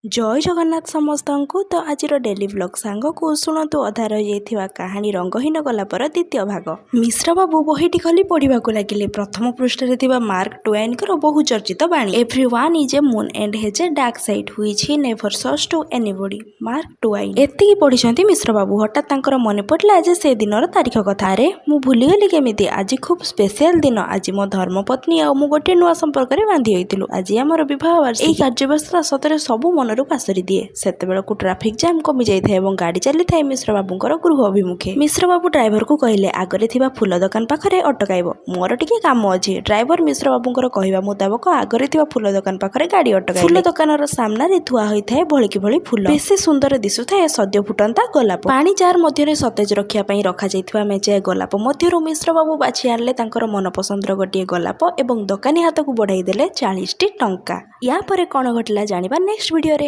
ଜୟ ଜଗନ୍ନାଥ ସମସ୍ତଙ୍କୁ। ତ ଆଜିର ଡେଲି ବ୍ଲଗ୍ ସାଙ୍ଗକୁ ଶୁଣନ୍ତୁ ଅଧା ରହିଯାଇଥିବା କାହାଣୀ, ରଙ୍ଗହୀନ ଗୋଲାପର ଦ୍ୱିତୀୟ ଭାଗ। ମିଶ୍ରବାବୁ ବହିଟି ଖୋଲି ପଢ଼ିବାକୁ ଲାଗିଲେ। ପ୍ରଥମ ପୃଷ୍ଠାରେ ଥିବା ମାର୍କ ଟୁଏନ୍ଙ୍କର ବହୁ ଚର୍ଚ୍ଚିତ ବାଣୀ, "Everyone is a moon and has a dark side which he never shows to anybody." Mark Twain. ଏତିକି ପଢ଼ିଛନ୍ତି ମିଶ୍ରବାବୁ, ହଠାତ୍ ତାଙ୍କର ମନେ ପଡ଼ିଲା ଯେ ସେ ଦିନର ତାରିଖ କଥା। ଆରେ, ମୁଁ ଭୁଲିଗଲି କେମିତି? ଆଜି ଖୁବ୍ ସ୍ପେଶିଆଲ ଦିନ। ଆଜି ମୋ ଧର୍ମପତ୍ନୀ ଆଉ ମୁଁ ଗୋଟିଏ ନୂଆ ସମ୍ପର୍କରେ ବାନ୍ଧି ହୋଇଥିଲୁ। ଆଜି ଆମର ବିବାହ ବାର୍ଷିକୀ। ଏଇ କାର୍ଯ୍ୟବ୍ୟସ୍ତତା ସତରେ ସବୁ ମନରୁ ପାସୋରି ଦିଏ। ସେତେବେଳକୁ ଟ୍ରାଫିକ୍ ଜାମ୍ କମି ଯାଇଥାଏ ଏବଂ ଗାଡ଼ି ଚାଲିଥାଏ ମିଶ୍ରବାବୁଙ୍କର ଗୃହ ଅଭିମୁଖେ। ମିଶ୍ରବାବୁ ଡ୍ରାଇଭରକୁ କହିଲେ, "ଆଗରେ ଥିବା ଫୁଲ ଦୋକାନ ପାଖରେ ଅଟକାଇବ, ମୋର ଟିକେ କାମ ଅଛି।" ଡ୍ରାଇଭର ମିଶ୍ରବାବୁଙ୍କର କହିବା ମୁତାବକ ଆଗରେ ଥିବା ଫୁଲ ଦୋକାନ ପାଖରେ ଗାଡ଼ି ଅଟକାଇଲେ। ଫୁଲ ଦୋକାନର ସାମ୍ନାରେ ଥୁଆ ହୋଇଥାଏ ଭଳିକି ଭଳି ଫୁଲ। ବେଶୀ ସୁନ୍ଦର ଦିଶୁଥାଏ ସଦ୍ୟ ଫୁଟନ୍ତା ଗୋଲାପ। ପାଣି ଜାର ମଧ୍ୟରେ ସତେଜ ରଖିବା ପାଇଁ ରଖାଯାଇଥିବା ମେଞ୍ଚାଏ ଗୋଲାପ ମଧ୍ୟରୁ ମିଶ୍ରବାବୁ ବାଛି ଆଣିଲେ ତାଙ୍କର ମନପସନ୍ଦର ଗୋଟିଏ ଗୋଲାପ ଏବଂ ଦୋକାନୀ ହାତକୁ ବଢ଼ାଇ ଦେଲେ 40ଟି ଟଙ୍କା। ୟା ପରେ କ'ଣ ଘଟିଲା, ଜାଣିବା ନେକ୍ସଟ ଭିଡ଼ିଓରେ।